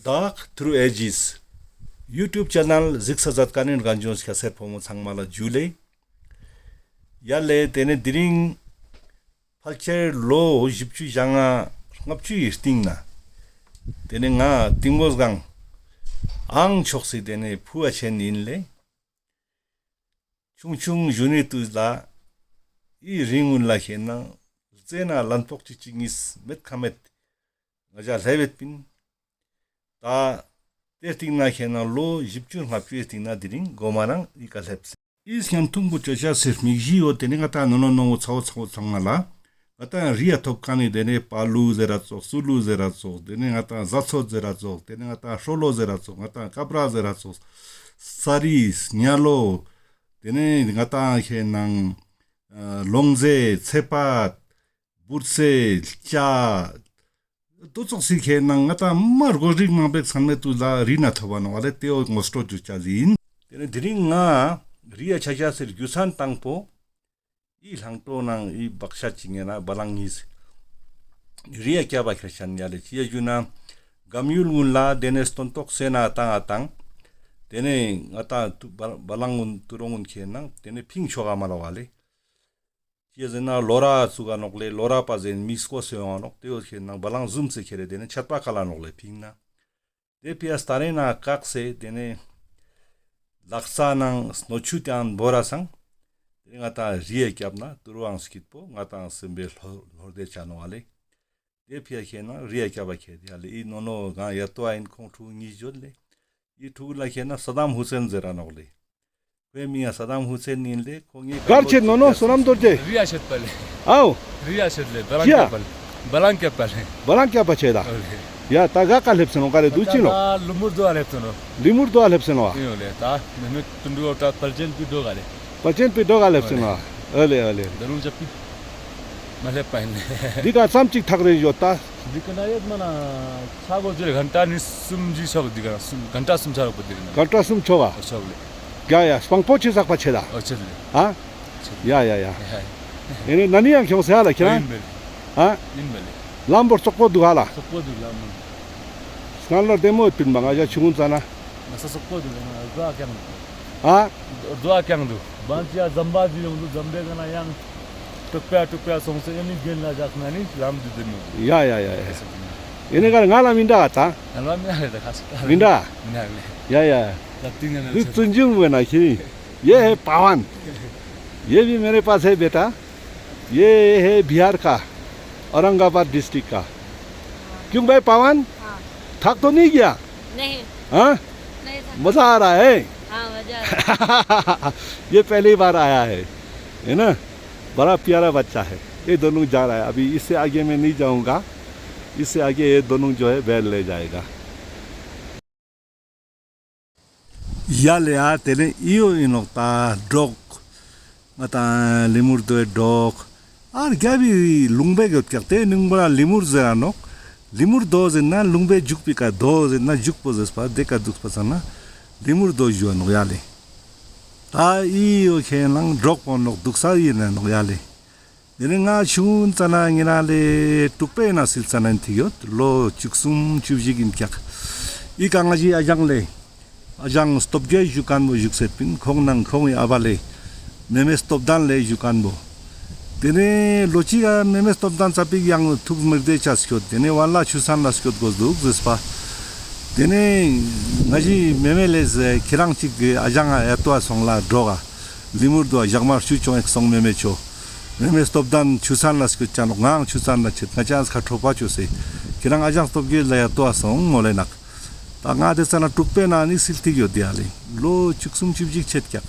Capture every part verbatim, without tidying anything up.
Dark Through Ages YouTube channel གཟིགས་ས་མཛད་མཁན་ནི་རྒན་གཞོན་སྐྱ་སེར་ཕོ་མོ་ཚང་མ་ལ་ཇུ་ལེ། ཡ་ལེ། དེ་ནས་དེ་རིང་ཕལ་ཆེར་ལོ་བཞི་བཅུ་ཞེ་ལྔ་ལྔ་བཅུ་ཡི་སྟིང་ནེ་དེ་ནས་ང་ཏིང་མོ་སྒང་ཨང་ཕྱོགས་སི་དེ་ནས་ཕུ་བ་ཆེན་ཡིན་ལེ། ཆུང་ཆུང་གཞོན་ནུའི་དུས་ལ་ཨི་རིང་ངུན་ལ་ཁེ་ནང་རྩེ་ན་ལན་ཕོག་ཅིག་ཅིག་གཉིས་མེད་ཁ་མེད་ང་ཞ་ལྷེབ་བེད་པིན། ད་དེ་སྟིང་ནེ་ཁེ་ནང་ལོ་བཞི་བཅུ་ལྔ་བཅུའི་སྟིང་ནེ་དེ་རིང་གོ་མ་རང་ཨི་ཀ་ལྷེབས་སེ། ཨི་སྙན་ཐུང་པོ་ཅོ་ཅེས་སི་དམིགས་གཞི་ཡོད། དེ་ནི་ང་ཏང་ནོ་ནོ་ནོ་ཚ་བོ་ཚ་མོ་ཚང་མ་ལ་ང་ཏང་རི་ཡ་ཐོབ་ཁན་ནི་དེ་ནི་པ་ལུ་ཟེར་ར་ཙོགས། སུ་ལུ་ཟེར་ར་ཙོགས། དེ་ནི་ང་ཏང་ཟ་ཚོད་ཟེར་ར་ཙོགས། དེ་ནི་ང་ཏང་ཧྲོ་ལོ་ཟེར་ར་ཙོགས། ང་ཏང་ཀ་པྲ་ཟེར་ར་ཙོགས། ས་རིས་ཉ་ལོ། དེ་ནི་ང་ཏང་ཁེ་ནང་ལོང་ཟེ་ཚེ་པ་བུར་སེ་ལྕགས། དོ་ཙོགས་སི་ཁེ་ནང་ང་ཏང་མ་རྒོད་རིགས་མང་པོ་ཚང་མའི་དུས་ལ་རི་ན་ཐོབ་བ་ནོག་ལེ། དེའོ་ངོ་སྤྲོད་ཅོ་ཅེས་ཡིན། དེ་ནི་དེ་རིང་ང་རི་ཡ་ཆ་ཅེས་སི་རྒྱུ་མཚན་དང་པོ་ཨི་ལྷང་ཏོ་ནང་ཨི་བག་ཤ་ཅིག་ཉེ་ན་བ་ལང་ཉིས་རི་ཡ་སྐྱ་བ་ཁེར་ཆན་ཡ་ལེ། ཅི་ཡ་ཞུ་ན་གམ་ཡུལ་ངུན་ལ་དེ་ནི་སྟོན་ཐོག་སེ་ན་ཏང་ང་ཏང་དེ་ནི་ང་ཏང་བ་ལང་ངུན་ཏུ་རོ་ངུན་ཁེ་ནང་དེ་ནི་ཕིང་ཆོག་ག་མ་ལོག་ག་ལེ། ཅི་ཟེར་ན་ལོ་ར་ཚུགས་ག་ནོག་ལེ། ལོ་ར་པ་ཟེར་མི་སྐོ་སེ་ཡོང་ནོག། དེ་བོ་ཁེ་ནང་བ་ལང་ཟུམ་སེ་ཁེ་རེ་དེ་ནི་ཆད་པ་ཁ་ལ་ནོག་ལེ་ཕིང་ན། དེ་ཕི་ཡ་སྟ་རེ་ན་བཀག་སེ་དེ་ནི་ལག་ས་ནང་སྣོད་ཆུ་དེའང་བོ་ར་སང་། དེ་ནི་ང་ཏང་རི་ཡ་སྐྱབས་ན་ཏུ་རུའང་སྐྱིད་པོ་ང་ཏང་སེམས་པའི་ལྷོ་ལྷོར་དེ་ཆ་ནོག་ལེ། དེ་ཕི་ཡ་ཁེ་ནང་རི་ཡ་སྐྱབས་པ་ཁེ་དེ་ཡ་ལེ། ཨི་ནོ་ནོ་གང་ཡ་ཏོ་ཨ་ཡིན་ཁོང་ཕྲུ་གུ་ཉིས་ཡོད་ལེ། ཨི་ཕྲུ་གུ་ལ་ཁེ་ན་སད་དམ་ཧུ་སེན་ཟེར་ར་ནོག་ལེ། ཁོའི་མིང་ང་སད་དམ་ཧུ་སེན་ཡིན་ལེ། ཁོ་ངའི་གར་ཆེ་ནོ་ནོ་སོ་ནམ་རྡོ་རྗེ། རི་ཡ་ཤད་པ་ལེ། ཨའོ། རི་ཡ་ཤད་ལེ། བ་ལང་ཀྱ་པ་ལེ། བ་ལང་ཀྱ་པ་ཆེ་ད། ཨོ་ལེ། ཡ་ད་ག་ཀ་ལེབ་སེ་ནོ་ག་རེ་དུ་ཅི་ནོ། ད་ལི་མུར་དོ་ཨ་ལེབ་སེ་ནོ། ལི་མུར་དོ་ཨ་ལེབ་སེ་ནོ་ཨ། ཡོ་ལེ། ད་མེ་མེ་ཏུན་དུ་ཨོ་ད་པལ་ཅན་པི་དོ་ག་ལེ། པལ་ཅན་པི་དོ་ག་ལེབ་སེ་ནོ་ཨ། ཨོ་ལེ་ཨོ་ལེ། ད་རུང་ཅ་པི་མ་ལེབ་པ་ཡིན་ལེ། འདི་ག་ཙམ་ཅིག་ཐག་རེ་ཡོད་ད། འདི་ཀ་ན་ཡོད་མ་ན་ཆ་གོ་ཅི་གྷན་ཊ་ནི་སུམ་ཅི་ཆོག། འདི་ཀ་ན་སུམ་གྷན་ཊ་སུམ་ཆ་རོག་པོ་འདི་ཀ་ན། གྷན་ཊ་སུམ་ཆོག་ག། ཆོག་ལེ། ཡ་ཡ་སྤང་པོ་ཆེ་ཟག་པ་ཆེ་ད། ཨོ་ཆེ་ལེ། ཨ། ཡ་ཡ་ཡ། ཡ་ཡ། ཨེ་ནི་ན་ནི་ཡང་ཁྱོང་སེ་ཧ་ལ་ཁྱེད་རང་། ཡིན་པ་ལེ། ཨ། ཡིན་པ་ལེ། ལམ་བོ་རྩོག་པོ་འདུག་ཧ་ལ། རྩོག་པོ་འདུག་ལམ། སྔན་ལ་བདེ་མོ་ཡོད་པིན་པ། ང་ཞ་ཆུང་ངུན་ཙ་ན། ང་ས་རྩོག་པོ་འདུག་ལེ། ང་རྡོ་ཨ་ཀྱང་འདུག། ཨ། རྡོ་ཨ་ཀྱང་འདུག། བན་ཅི་ཡ་ཛམ་བ་ཅི་ཡོང་འདུག། ཛམ་བའི་ཀ་ན་ཡང་། དྲུག་པ་དྲུག་པ་སོང་སེ་ཨེ་ནི་གྱེན་ལ་བཞག་ན་ནི་ལམ་འདི་བདེ་མོ་འདུག། ཡ་ཡ་ཡ་ཡ། ཨེ་ནི་ག་ང་ལ་མི་འདྲ་ད། ང་ལ་མི་འདྲ་ད་ཁ་སི་ད། མི་འདྲ། མི་འདྲ་ལེ། ཡ་ཡ། ད་ཏིང་ན་འདི་ཙུན་ཅུང་བོ་ན་ཁྱེད། ये है पावन। ये भी मेरे पास है बेटा। ये है बिहार का, औरंगाबाद डिस्ट्रिक्ट का। क्यों भाई पावन? हाँ। थक तो नहीं गया? नहीं। हाँ? नहीं थका। मजा आ रहा है? हाँ, मजा आ रहा है। ये पहली बार आया है, है ना? बड़ा प्यारा बच्चा है। ये दोनों जा रहा है। अभी इससे आगे मैं नहीं जाऊंगा। इससे आगे ये दोनों जो है बैल ले जाएगा। ཡ་ལེ་ཡ། དེ་ནས་ཨི་ཡོ་ཨིན་ནོག་ད་འབྲོག། ང་ཏང་ལི་མུར་དོའི་འབྲོག། ཨ་རྒྱབ་བི་ལུང་པའི་གོད་ཀྱག་དེ་ནིང་པོ་ལ་ལི་མུར་ཟེར་ར་ནོག། ལི་མུར་དོ་ཟེར་ན་ལུང་པའི་རྒྱུག་པའི་ཀ། དོ་ཟེར་ན་རྒྱུག་པོ་ཟེར་པ། དེ་ཀ་འདུག་པ་ཚང་ན་ལི་མུར་དོ་ཞུ་བ་ནོག་ཡ་ལེ། ད་ཨི་ཡོ་ཁེ་ནང་འབྲོག་པོ་ནོག་འདུག་ས་ཡིན་ན་ནོག་ཡ་ལེ། དེ་ནས་ང་ཆུང་ཙ་ན་ཉེ་རང་ལེ་དྲུག་པའི་ནང་སིལ་ཙ་ན་ཐིག་ཡོད། ལོ་བཅུ་གསུམ་བཅུ་བཞི་ཡིན་ཀྱག། ཨི་ཀ་ང་ཞི་ཨ་ཞང་ལེ། ཨ་ཞང་སྟོབས་རྒྱལ་ཞུ་མཁན་བོ་བཞུགས་སེད་པིན། ཁོང་ནང་ཁོང་ངི་ཨ་བ་ལེ། མེ་མེ་སྟོབས་ལྡན་ལེ་ཞུ་མཁན་བོ། དེ་ནས་ལོ་གཅིག་ག་མེ་མེ་སྟོབས་ལྡན་ཙ་པིག་ཡང་ཐུགས་མི་བདེ་ཆ་སྐྱོད། དེ་ནས་ཝན་ལ་ཆུ་སྲན་ལ་སྐྱོད་དགོས་འདུག་ཟེར་པ། དེ་ནས་ང་ཞི་མེ་མེ་ལེ་ཟེར། ཁྱེད་རང་གཅིག་གི་ཨ་ཞང་ང་ཡ་ཏོ་བ་སོང་ལ་འགྲོ་ག། ལི་མུར་དོ་ཞག་མ་བཅུ་ཅོང་ཡེག་སོང་མེ་མེ་ཆོ། མེ་མེ་སྟོབས་ལྡན་ཆུ་སྲན་ལ་སྐྱོད་ཅ་ནོག། ངའང་ཆུ་སྲན་ལ་ཆེད། ང་ཅང་ཁ་ཁྲོ་པ་ཅོ་སེ། ཁྱེད་རང་ཨ་ཞང་སྟོབས་རྒྱལ་ལ་ཡ་ཏོ་བ་སོང་མོ་ལེ་ནག། ད་ང་དེ་ཙ་ན་དྲུག་པའི་ནང་ནི་སིལ་ཐིག་ཡོད་དེ་ཡ་ལེ། ལོ་བཅུ་གསུམ་བཅུ་བཞི་ཆེད་ཀྱག།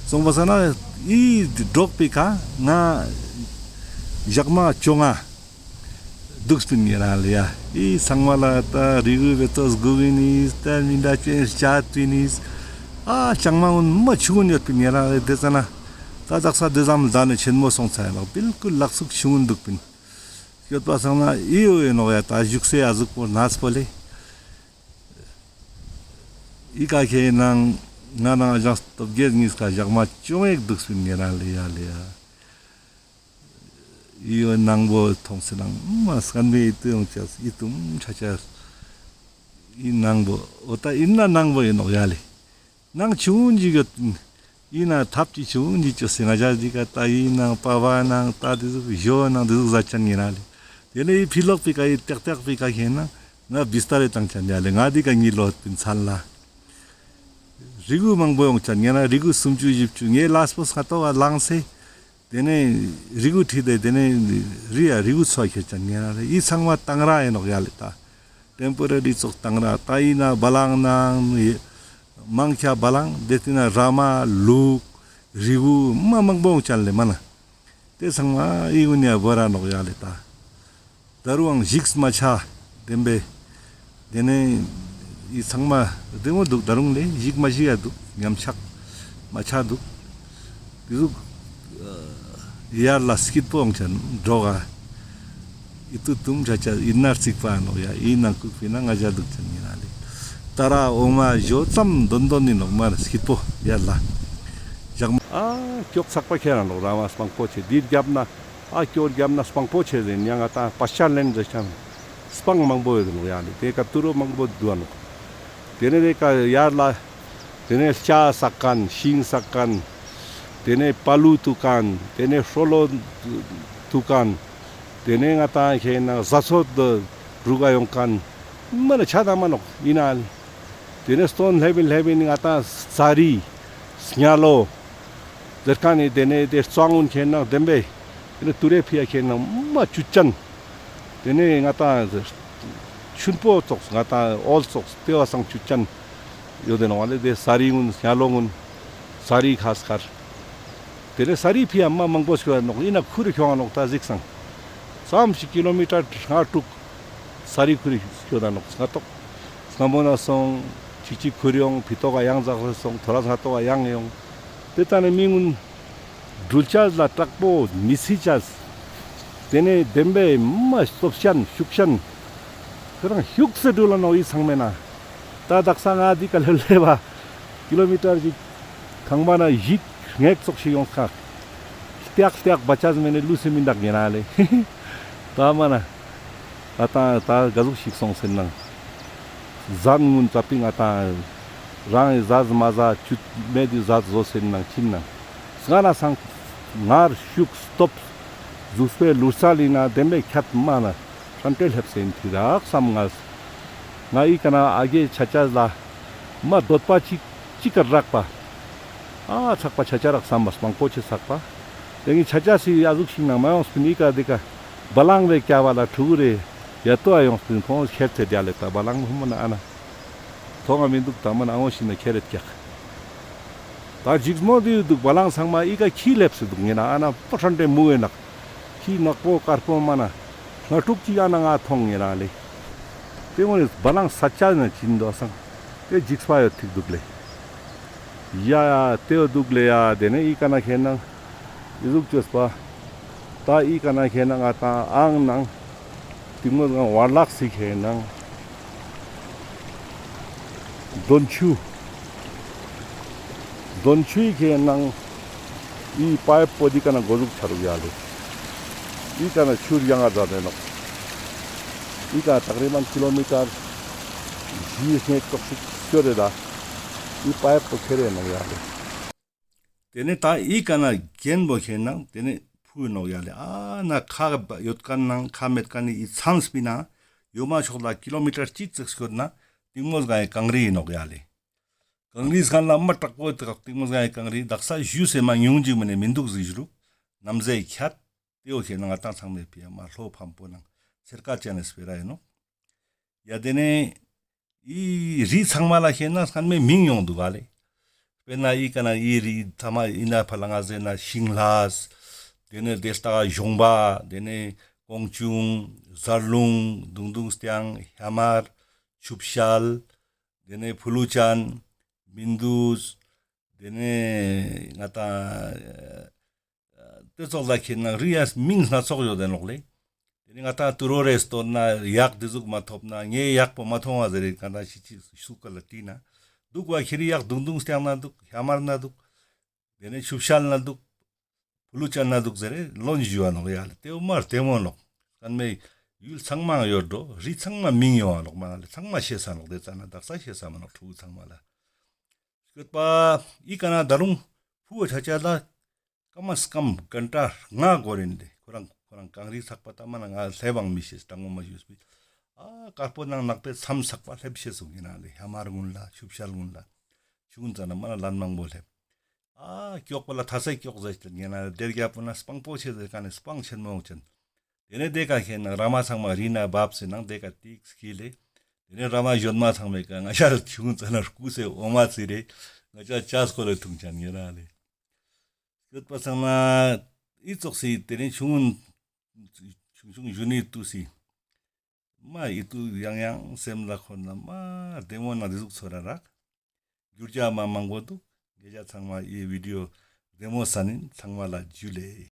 སོང་པ་ས་ན་ཨི་འབྲོག་པའི་ཀ་ང་ཞག་མ་བཅོ་ལྔ། འདུག་སྤིན་ཉེ་རང་ལེ་ཡ། ཨི་ཚང་མ་ལ་ད་རི་གུ་བེ་ཏོ་སྒུག་ཨིན་ནིས། ད་མི་འདྲ་ཅན་ཅ་ཏུ་ཨིན་ནིས། ཨ་ཅང་མ་འུན་མ་ཆུང་ངུན་ཡོད་པིན་ཉེ་རང་ལེ། དེ་ཙ་ན་ད་དག་ས་དེ་ཙམ་ད་ནི་ཆེན་མོ་སོང་ཚར་ཡ་ལག། བིལ་ཀུལ་ལག་ཚུགས་ཆུང་ངུན་འདུག་པིན། ཡོད་པ་སང་ན་ཨི་ཡོ་ཨིན་ནོག་ཡ། ད་བཞུགས་སེ་ཨ་ཟུག་པོ་ནས་པོ་ལེ། ཨི་ཀ་ཁེ་ནང་ང་ནང་ཨ་ཞང་སྟོབས་རྒྱལ་གཉིས་ཀ་ཞག་མ་བཅོ་ལྔ་ཡེག་འདུག་སྤིན་ཉེ་རང་ལེ་ཡ་ལེ་ཡ། ཨི་ཡོ་ནང་པོ་མཐོང་སེ་ནང་མ་སྐན་པའི་ཨི་ཏུ་ཡོང་ཅས་ཨི་ཏུམ་ཆ་ཅས། ཨིན་ནང་བོ་འོ་ད་ཨིན་ན་ནང་བོ་ཨིན་ནོག་ཡ་ལེ། ནང་ཆུང་ངུན་ཞིག་ཡོད། ཨིན་ན་ཐབ་ཅི་ཆུང་ངུན་ཞིག་ཅོས་སེ་ང་ཞ་འདི་ཀ་ད་ཨིན་ནང་པ་བ་ནང་ད་འདི་ཟུག་ཞོ་ནང་འདི་ཟུག་ཟ་ཅན་ཨིན་ན་ལེ། དེ་ནས་ཨི་ཕི་ལོག་པི་ཀ་ཨི་ཏེག་ཏེག་པི་ཀ་ཁེན་ན་ང་བི་སྟ་རེ་བཏང་ཅན་ཡ་ལེ། ང་འདི་ཀ་ཉི་ལོ་པིན་ཚན་ལ། རི་གུ་མང་པོ་ཡོང་ཅན་ཡ་ན་རི་གུ་སུམ་ཅུ་བཞི་བཅུ་ངའི་ལས་པོ་སྔ་ཏོག་ག་ལངས་སེ། དེ་ནས་རི་གུ་ཁྲིད་དེ་དེ་ནས་རི་ཡ་རི་གུ་ཚོ་ཁྱེར་ཅན་ཡ་ན་ལེ། ཨི་ཚང་མ་དང་ར་ཨིན་ནོག་ཡ་ལེ་ད། ཊེམ་པོ་ར་རི་ཙོགས་དང་ར་ད་ཨིན་ན་བ་ལང་ནང་མང་ཆེ་བ་ལང་དེ་ཏེ་ན་ར་མ་ལུག་རི་གུ་མ་མང་པོ་ཡོང་ཅན་ལེ་མ་ན། དེ་ཚང་མ་ཨི་གུན་ཡ་བོ་ར་ནོག་ཡ་ལེ་ད། ད་རུང་ཞིག་མ་ཆ་དེན་པེ། དེ་ནས་ཨི་ཚང་མ་བདེ་མོ་འདུག་ད་རུང་ལེ་ཞིག་མ་ཞིག་ཡ་འདུག་ཉམས་ཆག་མ་ཆ་འདུག་དེ་ཟུག་ཡར་ལ་སྐྱིད་པོ་ཡོང་ཅན་འགྲོ་ག་ཨི་ཏུ་ཏུམ་ཆ་ཆ་ཨིན་ན་རྩིག་པ་ནོག་ཡ། ཨི་ནང་ཁུག་པི་ན་ང་ཞ་འདུག་ཅན་ཨིན་ན་ལེ། ད་ར་འོ་མ་ཞོ་ཙམ་དོན་དོན་ཨིན་ནོག་མ་ར་སྐྱིད་པོ་ཡར་ལ། ཞག་མ་ཨ་ཀྱོག་ཚག་པ་ཁྱེར་ར་ནོག་ར་མ་སྤང་པོ་ཆེ་འདིར་རྒྱབ་ན། ཨ་ཀྱོག་རྒྱབ་ན་སྤང་པོ་ཆེ་ཟེར་ཡང་ང་ད་པ་ཤ་ལེན་ཟེར་ཅན་སྤང་མང་པོ་ཡོད་ནོག་ཡ་ལེ། དེ་ཀ་ཏུ་རོ་མང་པོ་འདུག་ནོག་དེ་ནས་དེ་ཀ་ཡར་ལ་དེ་ནས་ལྕགས་ཟག་མཁན་ཤིང་ཟག་མཁན་དེ་ནས་པ་ལུ་ཐུག་མཁན་དེ་ནས་ཧྲོ་ལོ་ཐུག་མཁན་དེ་ནས་ང་ད་ཁེན་ན་ཟ་སོད་རུ་ག་ཡོང་མཁན་མ་ན་ཆ་ད་མ་ནོག་ཨིན་ན་ལེ། དེ་ནས་སྟོན་ལྷེབ་བིན་ལྷེབ་བིན་ང་ད་ཙ་རི་སྙ་ལོ་ཟེར་མཁན་ནི་དེ་ནས་དེ་རྩྭ་གུན་ཁེན་ན་དེན་པེ་དེ་ནས་ཏུ་རེ་ཕི་ཡ་ཁེན་ན་མ་ཆུ་ཅན། དེ་ནས་ང་ད་ཆུན་པོ་ཙོགས་ང་ད་འོལ་ཙོགས་ཏེ་བ་སང་ཆུ་ཅན་ཡོད་དེ་ནོག་ལེ། དེ་ཙ་རི་གུན་སྙ་ལོ་གུན་ཙ་རི་ཁ་སྐར། དེ་ནས་ཙ་རི་ཕི་ཡ་མ་མང་པོ་སྐྱོད་ནོག་ཨིན་ན་ཁུ་རུ་ཁྱོང་ནོག་ད་གཟིགས་སང་། ཙམ་ཞིག་ཀི་ལོ་མི་ཊར་ལྔ་དྲུག་ཙ་རི་ཁུ་རུ་སྐྱོད་ནོག་སྔ་ཏོག་སྔ་མོ་ན་སོང་ཅིག་ཅིག་ཁུར་ཡོང་ཕི་ཏོག་ག་ཡང་ཛག་སེ་སོང་ཐོ་ར་སྔ་ཏོག་ག་ཡང་ཡོང་། དེ་ལྟ་ནས་མི་གུན་འགྲུལ་ཆས་ལ་དྲག་པོ་མི་ཚེ་ཆས། དེ་ནས་དེན་པེ་མ་སྟོབས་ཅན་ཤུགས་ཅན། ཁོ་རང་ཤུགས་སེ་འགྲུལ་ལ་ནོག་ཨི་ཚང་མེ་ན། ད་དག་ས་ང་འདི་ཀ་ལེབ་ལེབ་བ་ཀི་ལོ་མི་ཊར་ཅིག་ཁང་པ་ན་ཞིག་ངེག་ཙོགས་ཤིག་ཡོང་ཁ། ལྟེག་ལྟེག་བ་ཅས་མེ་ནས་ལུས་སེ་མི་འདུག་ཉེ་རང་ལེ། ད་མ་ན། ད་ད་ད་ག་ཟུག་ཞིག་སོང་ཟེར་ན། ཟན་གུན་ཙ་པིག་ང་ད་རང་ཡི་ཟ་མ་ཟ་ཆུ་མེད་དི་ཟ་བཟོ་ཟེར་ན་ཕྱིན་ན། སྔ་ན་སང་ངར་ཤུགས་སྟོབས་གཟུགས་པོའི་ལུས་རྩལ་ལི་ན་དེན་པེ་ཁྱད་མ་ན་ཧྲན་ཏེ་ལྷེབ་སེ་ཨིན་ཐི་རག་བསམ་ང་། ང་ཨི་ཀ་ན་ཨ་གེ་ཆ་ཆས་ལ་མ་འདོད་པ་ཅིག་ཅིག་ག་རག་པ། ཨ་ཚག་པ་ཆ་ཆ་རག་བསམ་པ་སྤང་པོ་ཆེ་ཚག་པ། དེ་ནི་ཆ་ཆས་སི་ཨ་ཟུག་ཤིག་ན་མ་ཡོངས་པིན་ཨི་ཀ་དེ་ཀ་བ་ལང་རེ་ཀྱ་བ་ལ་ཕྲུ་གུ་རེ་ཡ་ཏོ་ཨ་ཡོངས་པིན་ཁོང་ཁྱེར་ཚེ་དེ་ལེ་ད་བ་ལང་ཧུ་མ་ན་ཨ་ན། ཐོང་ང་མི་འདུག་ད་མ་ན་ཨ་འོ་ཤིག་ན་ཁྱེར་རེད་ཀྱག་ད་འཇིགས་མོ་དེ་ཡོད་འདུག་བ་ལང་ཚང་མ་ཨི་ཀ་ཁྱི་ལེབས་སེ་འདུག་ཉེ་ན་ཨ་ན་པོ་ཧྲན་ཏེ་མུ་ཨེ་ནག་ཁྱི་ནག་པོ་དཀར་པོ་མ་ན་སྔ་དྲུག་ཅིག་ཨ་ན་ང་ཐོང་ཉེ་རང་ལེ། དེ་མོ་ནི་བ་ལང་ས་ཆ་ན་ཅིན་དོ་སང་དེ་འཇིགས་པ་ཡོད་ཐིག་འདུག་ལེ། ཡ་ཡ་དེ་ཡོད་འདུག་ལེ་ཡ། དེ་ནས་ཨི་ཀ་ན་ཁེན་ན་ཨི་ཟུག་ཅོས་པ། ད་ཨི་ཀ་ན་ཁེན་ན་ང་ད་ཨང་ནང་། གཏིང་མོ་སྒང་བར་ལག་སི་ཁེན་ན། དོན་ཆུ། དོན་ཆུའི་ཁེན་ན། ཨི་པའིབ་པོ་འདི་ཀ་ན་འགོ་ཟུག་ཆ་རུག་ཡ་ལེ། ཨི་ཀ་ན་ཆུར་ཡང་ང་ཛད་དེ་ནོག་ཨི་ཀ་ན་ཏག་རི་བན་ཀི་ལོ་མི་ཊར་བཞི་ལྔ་ཙོགས་ཤིག་སྐྱོད་དེ་ད། ཨི་པའིབ་པོ་ཁྱེར་རེ་ནོག་ཡ་ལེ། དེ་ནས་ད་ཨི་ཀ་ན་རྒན་པོ་ཁེན་ན་དེ་ནས་ཕུ་ནོག་ཡ་ལེ། ཨ་ན་ཁ་ཡོད་མཁན་ནང་ཁ་མེད་མཁན་ནི་ཨི་མཚམས་པི་ན་ཡོ་མ་ཕྱོགས་ལ་ཀི་ལོ་མི་ཊར་གཅིག་ཙིག་སྐྱོད་ན་གཏིང་མོ་སྒང་ཡི་གངས་རི་ཨིན་ནོག་ཡ་ལེ། གངས་རི་སྒང་ལ་མ་དྲག་པོ་དེ་ག་གཏིང་མོ་སྒང་ཡི་གངས་རི་དག་ས་ཞུས་སེ་མ་ཉུང་ཅིག་མ་ནས་མི་འདུག་ཟིག་ཞུ་རུག་ནམ་ཟེ་ཁྱད་དེ་འོ་ཁེན་ན་ང་ཏང་ཚང་མའི་ཕི་ཡ་མ་ལྷོ་ཕམ་པོ་ནང་སེར་ཀ་ཅན་ནི་སྤེ་ར་ཨིན་ནོག་ཡ་དེ་ནས་ཨི་རི་ཚང་མ་ལ་ཁེན་ན་སྔན་མའི་མིང་ཡོང་འདུག་ག་ལེ། དཔེར་ན་ཨི་ཀ་ན་ཨི་རི་ཐ་མ་ཨི་ན་ཕ་ལ་ང་ཟེར་ན་ཤིང་ལྷ། དེ་ནས་དེ་ལྟ་གཞོང་པ། དེ་ནས་ཀོང་ཆུང་། ཟར་ལུང་། དུང་དུང་སྟེང་། ཧ་མར། ཆུབ་ཤལ། དེ་ནས་ཕུ་ལུ་ཅན། མིན་དུས། དེ་ནས་ང་ཏང་དེ་ཙོགས་ལ་ཁེན་ན་རི་ཡ་མིང་སྣ་ཚོགས་ཡོད་དེ་ནོག་ལེ། དེ་ནི་ང་ཏང་ཏུ་རོ་རེ་སྟོན་ན་གཡག་དེ་ཟུག་མ་ཐོབ་ན་ངའི་གཡག་པོ་མ་མཐོང་བ་ཟེར་རེ་ང་ཏང་ཤི་ཅི་སུ་ཀ་ལ་དྲིས་ན་འདུག་བ་ཁྱེར་རི་གཡག་དུང་དུང་སྟེང་ན་འདུག་ཧ་མར་ན་འདུག་དེ་ནས་ཆུབ་ཤལ་ན་འདུག་ཕུ་ལུ་ཅན་ན་འདུག་ཟེར་རེ་ལོན་ཞུ་བ་ནོག་ཡ་ལེ། དེ་འོ་མ་ར་དེ་མོ་ནོག་སྔན་མའི་ ཡུལ་ཚང་མ་ཡོད་འགྲོ། རི་ཚང་མ་མིང་ཡོང་བ་ལོག་མ་ལེ། ཚང་མ་ཤེས་ས་ལོག་དེ་ཙ་ན་དག་ས་ཤེས་ས་མ་ནོག་ཕྲུ་གུ་ཚང་མ་ལ། སྐྱོད་པ་ཨི་ཀ་ན་ད་རུང་ཕྲུ་གུ་ཆ་ཆ་ལ་སྐར་མ་སྐམ་གན་ཏྲ་ང་གོ་རིན་ལེ། ཁོ་རང་ཁོ་རང་གངས་རི་ཚག་པ་ད་མ་ན་ང་སླེབས་བང་མི་ཤེས། དྲང་མོ་མ་ཞུས་པི། ཨ་དཀར་པོ་ནང་ནག་པའི་མཚམས་ཚག་པ་སླེབས་ཤེས་སོང་ཡིན་ན་ལེ། ཧ་མར་གུན་ལ་ཆུ་བཤལ་གུན་ལ་ཆུ་གུན་ཙ་ན་མ་ན་ལན་མང་པོ་སླེབས། ཨ་སྐྱོག་པ་ལ་ཐ་སེ་སྐྱོག་ཟེར་ཅན་ཡིན་ན་ལེ། དེར་རྒྱ་པོ་ན་སྤང་པོ་ཆེ་ཟེར་ཀ་ནེ་སྤང་ཆེན་མོ་ཅན། དེ་ནེ་དེ་ཀ་ཁེ་ན་ར་མ་ཚང་མ་རི་ན་བབས་སེ་ནང་དེ་ཀ་ཏིག་སྐྱིད་ལེ། དེ་ནེ་ར་མ་གཞོན་མ་ཚང་མའི་ཀ་ང་ཞ་ཆུང་ཙ་ན་རྐུ་སེ་འོ་མ་ཙི་རེ། ང་ཞ་ཅ་སྐོ་ལེ་འཐུང་ཅན་ཡིན་ར་ལེ། སྐྱོད་པ་ཚང་ན་ཨི་ཙོགས་སི་དེ་ནེ་ཆུང་ཆུང་ཆུང་ཆུང་གཞོན་ནུའི་དུས་སི་མ་ཨི་དུས་ཡང་ཡང་སེམས་ལ་འཁོར་ན་མ་བདེ་མོ་ན་དེ་ཟུག་ཚོར་ར་རག་འགྱུར་བྱ་མ་མང་པོ་འདུག་དགེ་རྒན་ཚང་མ་ཨི་བི་ཌི་ཡོ་བདེ་མོ་ས་ནིན་ཚང་མ་ལ་འཇུ་ལེ།